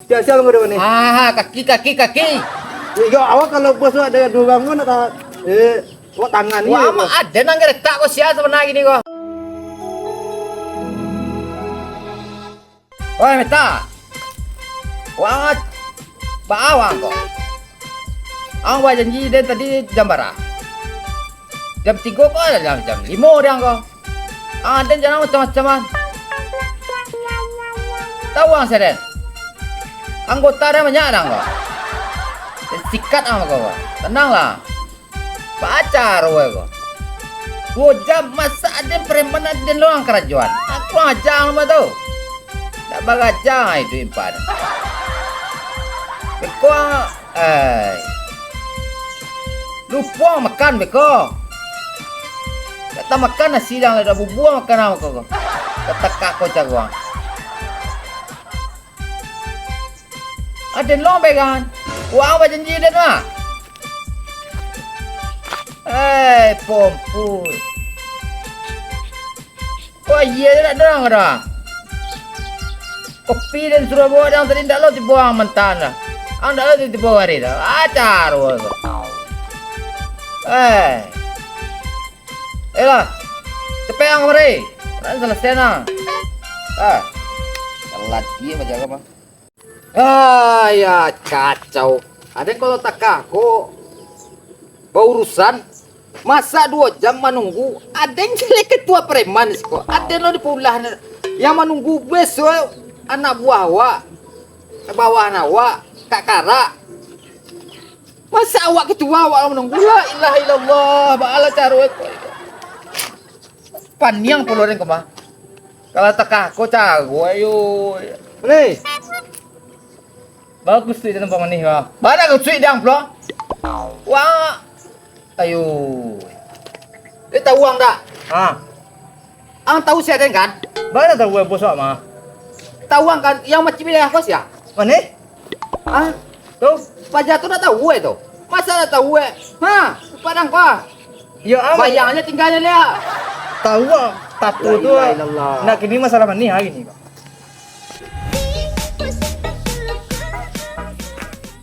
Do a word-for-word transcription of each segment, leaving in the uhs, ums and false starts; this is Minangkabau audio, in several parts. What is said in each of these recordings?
Sia-sia manggodo ni. Ah, kaki, kaki, kaki. Yo, awak kalau bos awak ado duo urang ko nak ta-, eh, awak tangani. Wah, bos. Mak, ado nan geretak ko sia sabana kini ko. Oi, Meta. Wah, baa wang ko. Ang bajanji den tadi jam bara? Jam tigo ko, jam, jam limo den ko. Ah, den jan macam-macam an. Tahu ang sia den? Anggota den banyak den ko. Den sikat ang ko. Tenanglah. Pacar weh ko. Duo jam masak den preman den lo ang karajoan. Aku ang aja ang mah tu. Tak baraja ang iduik impan. Beko ang, ai. Lupo ang makan beko. Kata makan nasi dang lah, dah bubua makan ang ko. Kata kako caruang. Aden lo pegang. Wang bajanji den mah. Eh, pompui. Kok iya je nak dorang dah. Kopi den suruah bawa dang tadi ndak lo tibo ang mantan dah. Ang ndak lo tibo hari dah. Acar wah tu. Eh. Eh lah. Cepek ang kamari. Nak selesai nah. Ah. Telat dia macam apa? Ah, ya, kacau. Aden kalau takah ko baurusan, masak duo jam manunggu, aden jadi ketua preman siko. Aden lo dipaulah ni. Yang manunggu besok anak buah awak, bawahan awak, kak karak. Masa awak ketua, awak manunggu? La ilaha illallah, baalah caro ko. Paniang pulo den ko mah. Kalau takah ko caro, ayo. Boleh. Bagus tu tempat manih ko. Bana kusuik dang pulo. Wah. Ayo. Eh, tahu ang dak? Ha. Ang tahu sia den kan? Bana tahu eh, bos awak mah. Tahu ang kan, yang macam ni ko sia? Manih? Ah, tu, paja tu nak tahu eh tu. Masa nak tahu eh? Ha, padang ko. Yo, aman. Bayang aja tinggalnya dia. Tahu ah, tato tu. La ilaha illallah. Nak kini masalah manih hari ni.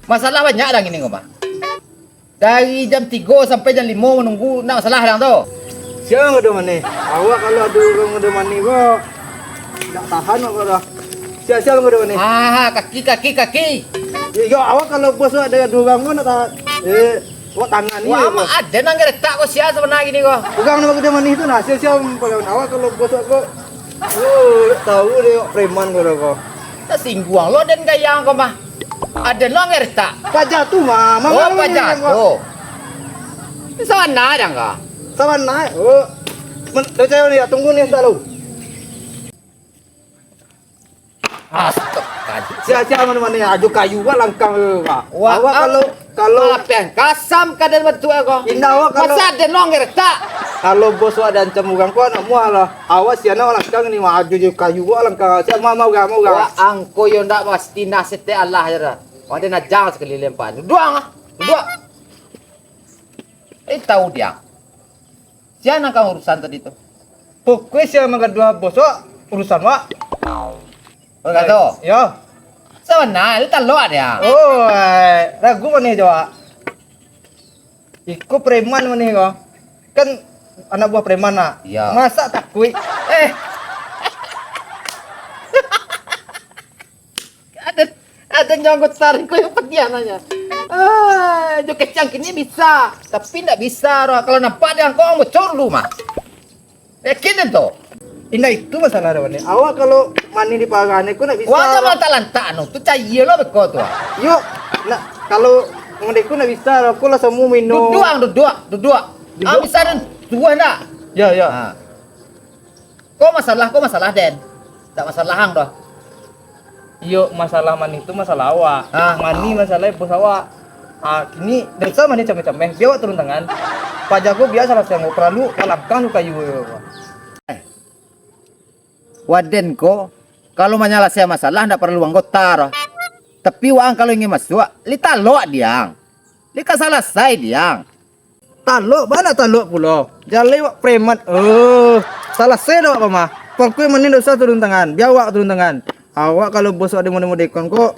Masalah banyak dah gini ko mah. Dari jam tigo sampai jam limo manunggu, nak masalah dang tu. Sia manggodo manih? Awak kalau ado urang manggodo manih ko, ndak tahan awak dah. Sia-sia manggodo manih. Ah, kaki, kaki, kaki. Yo, awak kalau bos awak ado duo urang ko nak ta-, eh, awak tangani. Wah, ko. Mak, ado nan geretak ko sia sabana gini ko. Urang nan manggodo manih tu nah, sia-sia manggodo. Awak kalau bos awak ko, oh, tahu deh awak preman ko dah ko. Tasingguang lo den gayang ko mah. Ado lo ngertak. Paja tu mah, mama. Oh, paja tu. Sabana dang ka? Sabana, oh. Men-, percaya ni, tunggu ni selalu. Astaga. Sia-sia mano-mano ajo kayu wak langkang, Pak. Wah, awak kalau, kalau lapian kasam kaden bantuak ko. Indak, awak kalau masa den lo ngertak. Kalau bos wak diancam urang ko, nak muah lah. Awak sia nak langkang ni, mah ajo jo kayu wak langkang. Sia mah, mah urang, mah urang. Wak angko yo ndak pasti nah setek alah je dah. Wak den ajang sakali lempar. Duduak ah. Duduak. Eh, tahu dia. Sia nan ka urusan tadi tu? Pokoknya sia manggaduah bos wak, urusan wak. Oh, kato? Yo. Sabana, lu talok dia. Oh, eh, ragu mano jo wak? Iko preman mano ko? Kan anak buah preman nak. Iya. Masa takuik? Eh. Ada, ada nyangkut tarik ko yang padiah nanya. Ah, jo kecang kini bisa, tapi ndak bisa doh. Kalau nampak di angkong bocor lu mah. Yakin tu? Indak itu masalah dah, Wan. Awak kalau mani di parah ni, ko ndak bisa. Wah, jangan lantak-lantak anu. Tu cayia lo beko tu. Yo, nak, kalau mode ko ndak bisa, aku lah samu minum. Duduak, duduak, duduak. Duduak. Ah, bisa den. Tuah ndak? Ya, ya. Ha. Ko masalah, ko masalah den. Ndak masalah ang doh. Iyo, masalah mani tu masalah awak. Ah. Mani masalah bos awak. Ah, kini, ndak usah mani cameh-cameh. Bia awak turun tangan. Paja ko bia salah siang, paralu, kalangkang tu kayu. Eh. Waden ko, kalau manyalasaian masalah, ndak paralu anggota doh. Tapi waang kalau ingin masuak, li talok diang. Li ka salasai diang. Talok, bana talok pulo. Jaleh wak preman. Oh, salasai dah wak pamah. Pokoknya mani ndak usah turun tangan. Bia awak turun tangan. Awak kalau bos awak dimode-modekon ko,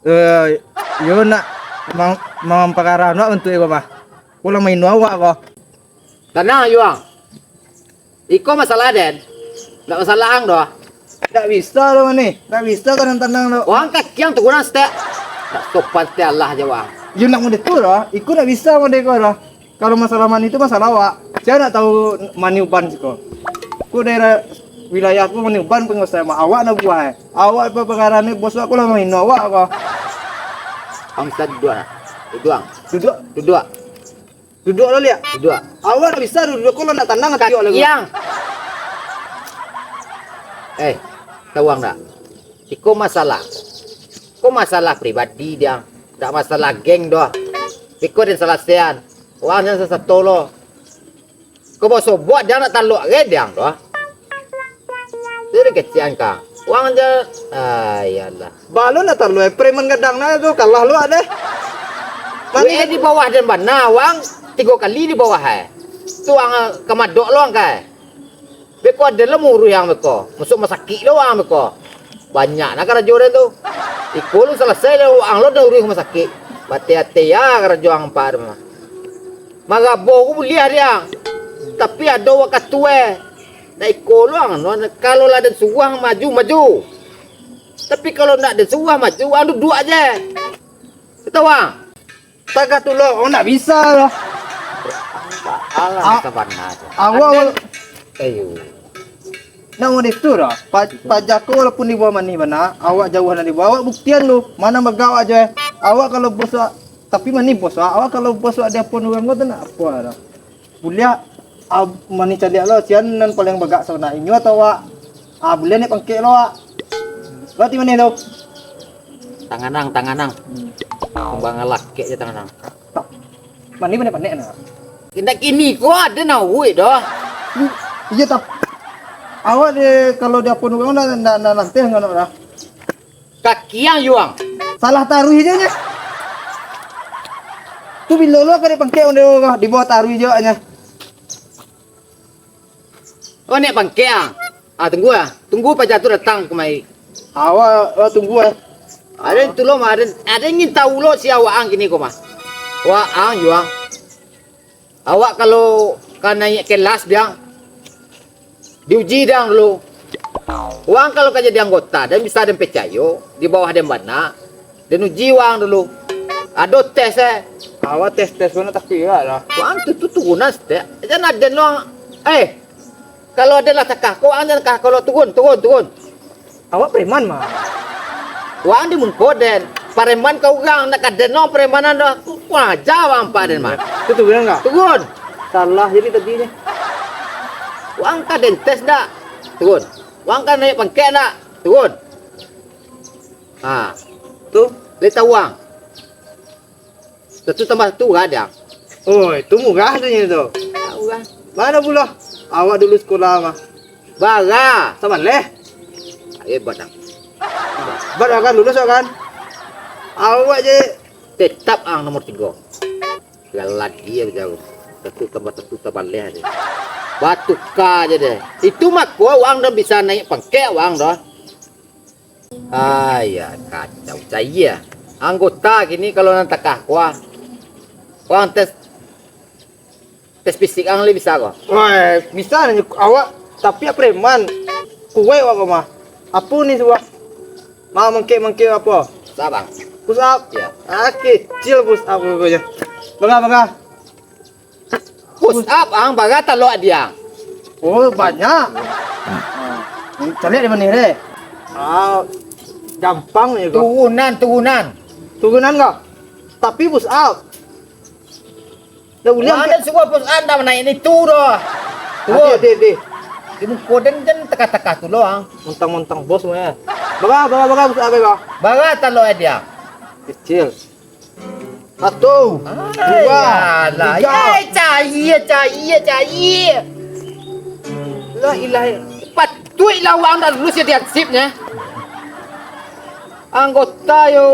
Eh, yo nak mang-, mampararah nak bantuak iko mah. Ko lah maino awak ko. Tanang, Yuang. Iko masalah den. Ndak masalah ang doh. Ndak bisa doh mani. Ndak bisa tanang-tanang doh. Wang kakiang tu kurang setek. Ndak sopan setek Allah je wang. Yo nak mode tu doh. Iko ndak bisa mode ko doh. Kalau masalah mani tu masalah awak. Sia ndak tahu mani uban siko. Ko daerah wilayah ko mani uban pengusaha mah. Awak nak buah eh. Awak apa pengarane bos awak ko lah maino awak ko. Ang bisa duduak nak. Duduak ang. Duduak. Duduak. Duduak lo liak. Duduak. Awak ndak bisa duduak ko lo ndak tanang ati awak lagi. Kakiang. Eh, tahu ang ndak? Iko masalah. Ko masalah pribadi diang. Ndak masalah geng doh. Iko den salasaian. Wang jan sasato lo. Ko basobok diang ndak talok ge diang doh. Tu den kecekan ka. Wang jan, ah, iyolah. Balun ndak talok, eh, preman gadang na tu kalah lo deh. Mani di bawah den bana, wang tigo kali di bawah eh. Tu ang kamadok lo ang kai. Beko aden lah mauruih ang beko. Masuak rumah sakik lo ang beko. Banyak nah karajo den tu. Iko lu salasai lo ang lo den uruih rumah sakik. Bate-ate ya karajo ang ampek mah. Marabo ko buliah diang. Tapi ado wakatu eh. Nah iko lo ang no, kalau lah den suruah maju, maju. Tapi kalau ndak den suruah maju, ang duduak je. Tahu ang? Tagah tu lo, oh ndak bisa lo. Alah, sabana tu. Awak ayo. Nak mode tu dah. Pa-, Pak Jako walaupun di bawah mani bana, awak jauah dari bawah, awak buktian tu. Mana bagak awak je. Awak kalau bos awak, tapi mani bos awak, awak kalau bos awak di apo urang ko tu nak apo dah. Buliah, ah, mani caliak lo, sian nan paling bagak sabananyo inyo atau awak? Ah, buliah naik pangkek lo, awak. Lo ti mani tu? Tanganang, tanganang. Hmm. Kumbang lakek je tanganang. Tak. Mani pandai-pandai nah. Indak kini ko ado nah uik doh. Iyo tap. Awak de kalau di apo urang nak nak nak nanteh ngono dah. Kakiang yuang. Salah taruih je nyo. Tu bilo lo ka di pangkek onde di bawah taruih je nyo. Oh, naik pangkek ah. Ah, tunggu ah. Tunggu paja tu datang kemari. Awak, awak tunggu ah. Aden tu lo mah, aden, aden ingin tahu lo si awak ang kini ko mah. Wak ang yuang. Awak kalau ka naiak kelas diang, diuji diang dulu. Wang kalau ka jadi anggota, den bisa den picayo, di bawah den bana, den uji wang dulu. Ado tes eh. Awak tes-tes bana tapi irak lah. Wang tu, tu turunan setek. Jan aden wang, eh, kalau aden lah takah ko, wang jan takah ko lo, turun, turun, turun. Awak preman mah. Wang di muko den. Preman ka urang, nak ka den no premanan doh. Kurang aja wang ampek den mah. Tu turun ka? Turun. Salah jadi tadi ni. Wang ka den tes dak? Turun. Wang ka naiak pangkek dak? Turun. Ha. Tu, lai tahu wang. Satu tambah satu murah diang. Oh, itu murah tu nyo tu. Ah, murah. Mano pulo? Awak dulu sekolah mah. Bara. Sabaleh. Hebat dah. Hebat dah kan, lulus dah kan? Awak je. Tetap ang nomor tigo. Galak dia jauh. Satu tambah satu sabaleh aja. Batuka aja deh. Itu mah ko wang dah bisa naiak pangkek wang dah. Ayah, kacau. Cayia. Anggota kini kalau nan takah, wah. Wang tes, tes fisik ang lai bisa ko? Wah, bisa nyo awak, tapi preman. Kuaik awak ko mah. Apo ni suah? Mau mangkek-mangkek apo? Sabang. Push up? Ya. Ah, kecil push up ko je. Bangah, bangah. Push up ang bara talok diang. Oh, banyak. Caliak di mano deh? Ah, gampang je ko. Turunan, turunan. Turunan ko? Tapi push up. Dah buliah. Mano suruah push up dah naiak ni tu doh. Turun. Ati, ati, ati. Di muko den jan takah-takah tu lo ang. Montang-montang bos mah. Bara, bara, bara push up ko? Bara talok diang. Kecil. Satu, dua, tiga. Cayia, cayia, cayia. La ilaha. Patuik lah wang dah lulus jadi hansip nyo. Anggota yo,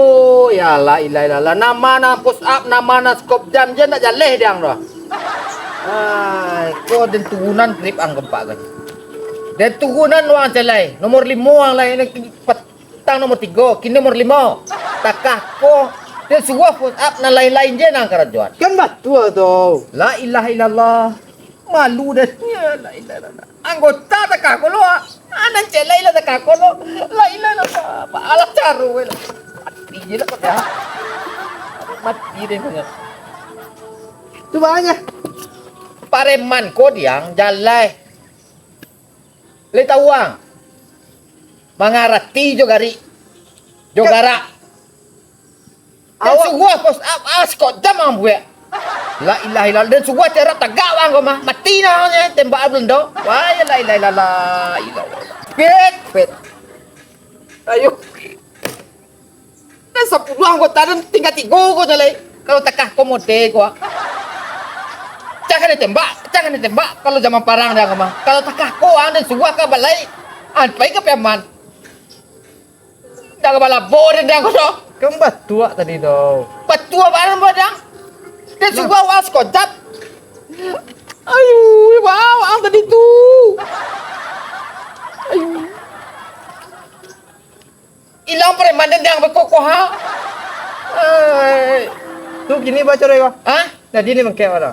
ya la ilaha illallah. Nama nan push up, nama nan squat jump je ndak jaleh diang doh. Ai, ko den turunan grip ang gempak kan. Den turunan wang calai, nomor limo wang lai, ini pat-, Tang nomor tigo, kini nomor limo. Takah ko, den suruah push up, nan lain-lain je nan karajoan. Kan batua tu. La ilaha illallah. Malu den. Ya, la ilaha illallah. Anggota takah ko lo, ah. Anak celai lah takah ko lo. La ilaha illallah. Alah caro we lah. Mati je lah kau dah. Mati deh kau. Tu banyak. Pareman ko diang jalai. Lai tahu ang? Mangarati jo garik. Jo garak. Den suruah push up, ah, sikok jam ang buek. La ilaha illallah, den suruah tiarap tagak ang ko mah. Mati nah nyo, tembak belendo. Wah, ya la ilaha illallah. Illallah. Fit, fit. Ayo. Dan sapuluah anggota den tingga tigo ko nyo lai. Kalau takah ko mode ko, ah. Jangan ditembak, jangan ditembak. Kalau zaman parang den ko mah. Kalau takah ko, ang den suruah ka balai. An, pai ka Piaman. Dah ka balabo den ko doh. Kan batuak tadi tu. Batuak barang buat dang. Den suruah wang sekojap. Ayu, wah, ang tadi tu. Ayu. Ilang preman den dang bakokoh, ha? Ai. Tu kini baco deh ko. Ha? Jadi ni pangkek awak tu.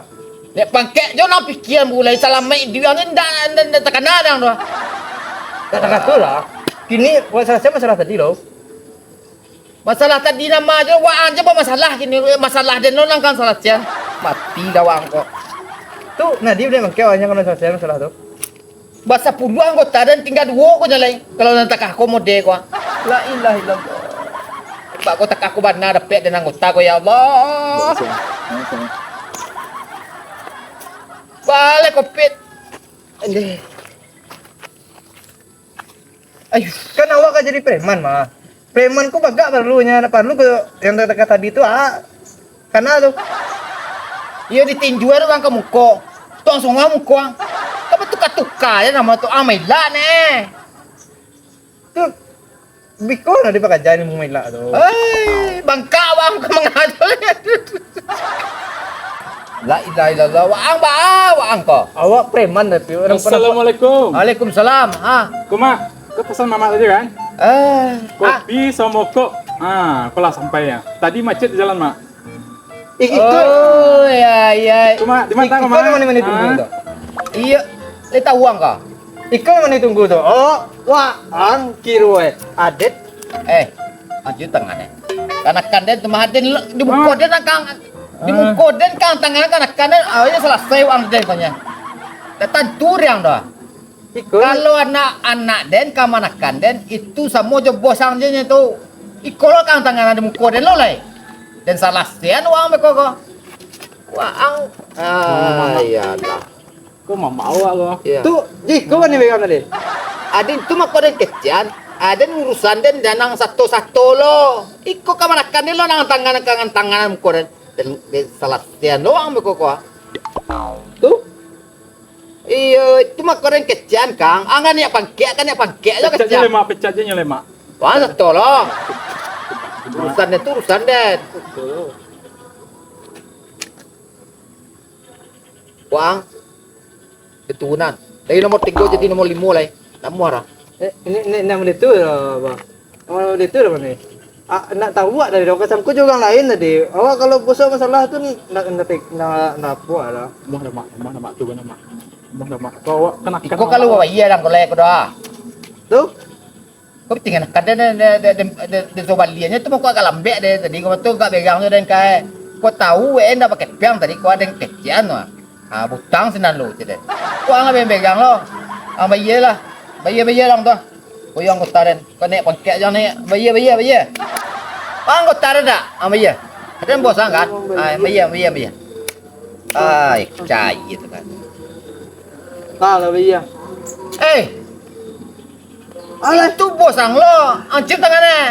Nek pangkek jo nang pikian bulai salamaik di ang ni ndak, ndak, ndak takana dang tu. Tak takana tu lah. Kini buat salah siapa masalah tadi lo? Masalah tadi nama aja, waang aja bamasalah kini. Masalah den lo nang kan salah sian. Mati dah waang ko. Tu, nah, dia boleh mangkek awaknya kalau salah sian masalah tu. Basapuluah anggota dan tingga duo ko nyo lai. Kalau nan takah ko mode ko. La ilaha illallah. Bak ko takah ko bana dapek dan anggota ko, ya Allah. Balai covid. Aduh. Ayu. Kan awak ka jadi preman mah. Preman ko bagak parlu nya, nak parlu ke yang takah tadi tu, ah. Kana tu. Iyo ditinju ado urang ka muko. Tuang sungai muko ang. Ka batuka-tuka je namo tu, ah, mailak ne. Tu biko lah dipakaja ilmu mailak tu. Hei, bangka bang ka mangadu. La ilaha illallah, waang ba, waang ko. Awak preman tapi orang Assalamualaikum. Waalaikumsalam. Ha. Kuma, kau pesan mamak tadi kan? Eh, ah. Kopi sama kok. Ha, kau lah sampai ya. Tadi macet di jalan, Mak. Iko. Oh, ya, ya. Cuma di mata, Iko Mak. Di mana, mana tunggu tu? Iya, le tawang ka. Iko mana tunggu tu? Oh, waang kiro eh. Adet. Eh, maju tangan eh. Kanakan den tu mah den di muko den angkang. Di muko den kang tangan kanakan den. Ah, iyo salasai waang den tanya. Dak tantu riang dah. Iko. Kalau anak-anak den, kamanakan den, itu samo jo bos ang je nyo tu. Iko lo kang tangan di muko den lo lai. Den salah sian waang beko ko. Waang. Ah, iyalah. Ko mamak awak ko. Iya. Tu, jih, ko bani begang tadi. Aden tu mako den kecian. Aden urusan den janang sato-sato lo. Iko kamanakan den lo nang tangan, tangan, tangan muko den. Den, den salah sian lo waang beko ko. Tu. Iyo, itu mah kau den kecian, Kang. Ang kan niat pangkek, kan niat pangkek aja kecian. Pecat je lemak, pecat je nyo lemak. Wah, sato lo. Urusan den tu urusan den. Wang. Keturunan. Dari nomor tigo jadi nomor limo lai. Nak muar ah. Eh, ini, ini, ini nomor itu, Bang. Oh, itu dah mana? Ah, nak tahu awak tadi, dong kasangko jo urang lain tadi. Awak kalau bosan masalah tu nak, nak, nak, nak, nak apa lah? Rumah dah mak, rumah dah mak tu kan mak. Rumah dah mak. Kau awak kena. Iko kalau awak iya dang kalau aku dah. Tu? Kau tinggal nak kada de de de de de sobaliannya tu kau agak lambek deh tadi kau tu agak begang tu dan kai. Kau tahu eh ndak pakai piang tadi kau ada yang kecian tu. Ah, butang sinan lo cedek. Kau angah begang lo. Ah, bayar lah. Bayar bayar dong tu. Koyo anggota den. Kau naik pangkek jan naik. Bayia, bayia, bayia. Anggota den dak? Ah, bayia. Ado bos ang kan? Ah, bayia, bayia, bayia. Ai, cai itu kan. Alah, bayia. Eh. Alah, tu bos ang lo. Ancur tangan eh.